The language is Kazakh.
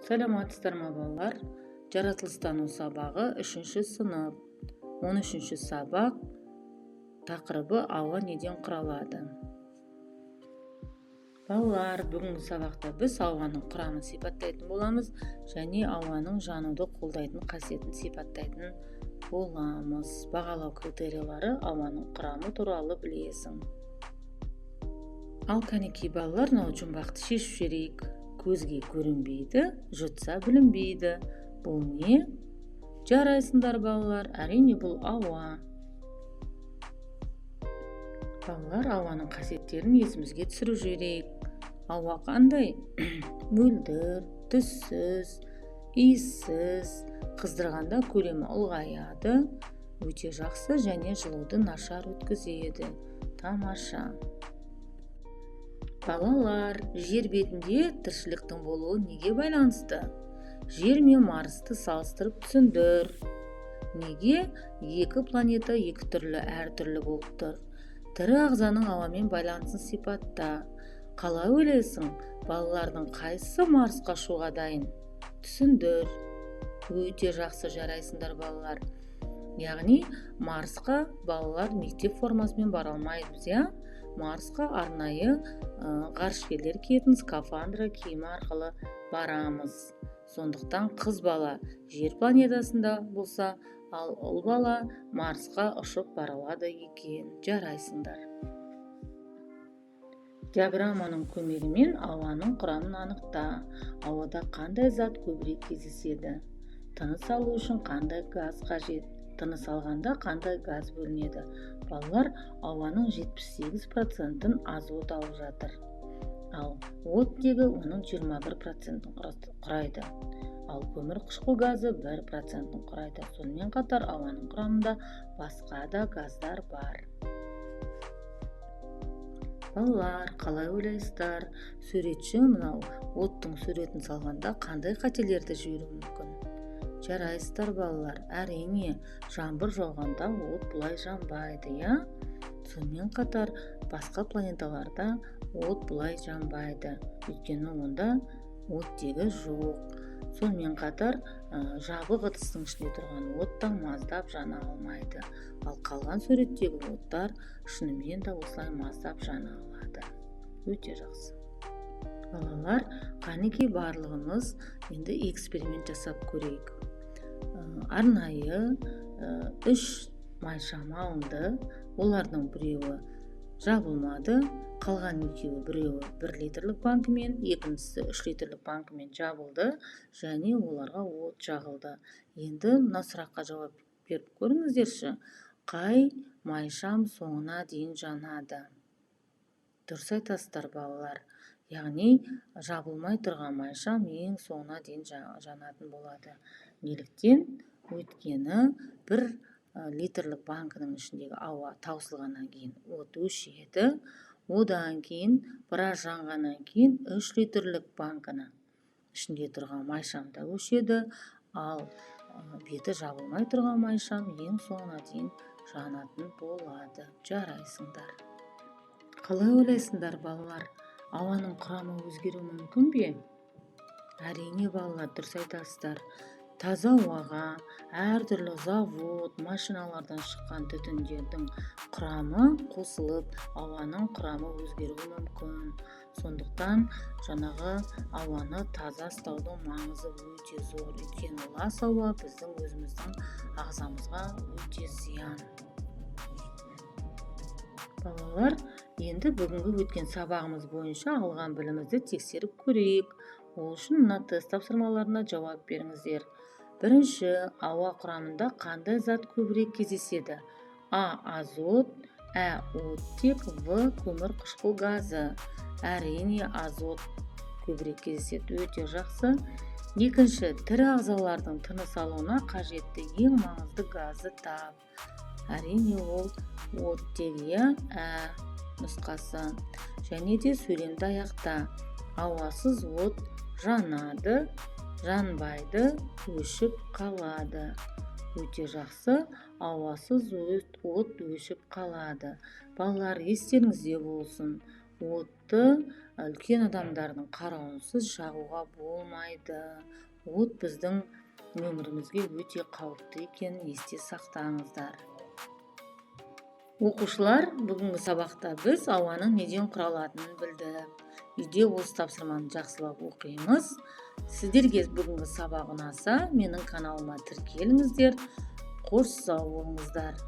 Саламатсыздар ма, балалар? Жаратылыстану сабағы, үшінші сынып, 13-сабақ, тақырыбы: «Ауа неден құралады?» Балалар, бүгінгі сабақта біз ауаның құрамын сипаттайтын боламыз және ауаның жануды қолдайтын қасиетін сипаттайтын боламыз. Бағалау критерийлері: ауаның құрамы туралы білесің. Ал кәнекей, балалар, мынау жұмбақты шешіп жіберейік. Көзге көрінбейді, жұтса білінбейді. Бұл не? Жарайсыңдар, балалар, әрине, бұл ауа. Балалар, ауаның қасиеттерін есімізге түсіріп жіберейік. Ауа қандай? Мөлдір, түссіз, иіссіз, қыздырғанда көлемі ұлғаяды. Өте жақсы. Және жылуды нашар өткізеді. Тамаша! Балалар, жер бетінде тіршіліктің болуы неге байланысты? Жер мен Марсты салыстырып түсіндір. Неге екі планета екі түрлі, әртүрлі болып тұр? Тірі ағзаның ауамен байланысын сипатта. Қалай ойлайсың, балалардың қайсысы Марсқа ұшуға дайын? Түсіндір. Өте жақсы, жарайсыңдар, балалар. Яғни Марсқа, балалар, мектеп формасымен бара алмаймыз, иә? Марсқа арнайы ғарышкерлер киетін скафандра киімі арқылы барамыз. Сондықтан қыз бала Жер планетасында болса, ал ұл бала Марсқа ұшып бара алады екен. Жарайсыңдар! Диаграмманың көмегімен ауаның құрамын анықта. Ауада қандай зат көбірек кездеседі? Тыныс алу үшін қандай газ қажет? Тыныс алғанда қандай газ бөлінеді? Балалар, ауаның 78 процентін азот алып жатыр, ал оттегі оның 21 процентін құрайды, ал көмір қышқыл газы 1 процентін құрайды. Сонымен қатар ауаның құрамында басқа да газдар бар. Балалар, қалай ойлайсыздар, суретші мынау оттың суретін салғанда қандай қателерді жіберуі мүмкін? Жарайсыздар, балалар, әрине, жаңбыр жауғанда от бұлай жанбайды, иә? Сонымен қатар басқа планеталарда от бұлай жанбайды, өйткені онда оттегі жоқ. Сонымен қатар жабық ыдыстың ішінде тұрған от та маздап жана алмайды. Ал қалған суреттегі оттар шынымен де осылай маздап жана алады. Өте жақсы! Балалар, қанекей, барлығымыз енді эксперимент жасап көрейік. Арнайы үш майшам алынды. Олардың біреуі жабылмады, қалған екеуі, біреуі 1 литрлік банкімен, екіншісі 3 литрлік банкімен жабылды және оларға от жағылды. Енді мына сұраққа жауап беріп көріңіздерші: қай майшам соңына дейін жанады? Дұрыс айтасыздар, балалар. Яғни жабылмай тұрған майшам ең соңына дейін жанатын болады. Неліктен? Өйткені 1 литрлік банкінің ішіндегі ауа таусылғаннан кейін от өшеді. Одан кейін, біраз жанғаннан кейін, 3 литрлік банкінің ішінде тұрған майшам да өшеді. Ал беті жабылмай тұрған майшам ең соңына дейін жанатын болады. Жарайсыңдар! Қалай ойлайсыңдар, балалар, ауаның құрамы өзгеруі мүмкін бе? Әрине, балалар, дұрыс айтасыздар. Таза ауаға әртүрлі завод, машиналардан шыққан түтіндердің құрамы қосылып, ауаның құрамы өзгеруі мүмкін. Сондықтан жаңағы ауаны таза ұстаудың маңызы өте зор, өйткені лас ауа біздің өзіміздің ағзамызға өте зиян. Балалар, енді бүгінгі өткен сабағымыз бойынша алған білімімізді тексеріп көрейік. Ол үшін мына тест тапсырмаларына жауап беріңіздер. Бірінші: ауа құрамында қандай зат көбірек кездеседі? А – азот, ә – оттек, В – көмір қышқыл газы. Әрине, азот көбірек кездеседі. Өте жақсы! Екінші: тірі ағзалардың тыныс алуына қажетті ең маңызды газды тап. Әрине, ол оттек, иә, ә нұсқасы. Және де сөйлемді аяқта: ауасыз от жанады, жанбайды, өшіп қалады. Өте жақсы! Ауасыз от өшіп қалады. Балалар, естеріңізде болсын, отты Үлкен адамдардың қарауынсыз жағуға болмайды. От біздің өмірімізге өте қауіпті екенін есте сақтаңыздар. Оқушылар, бүгінгі сабақта біз ауаның неден құралатынын білдік. Үйде осы тапсырманы жақсылап оқимыз. Сіздерге бүгінгі сабақ ұнаса, менің каналыма тіркеліңіздер. Қош, сау болыңыздар.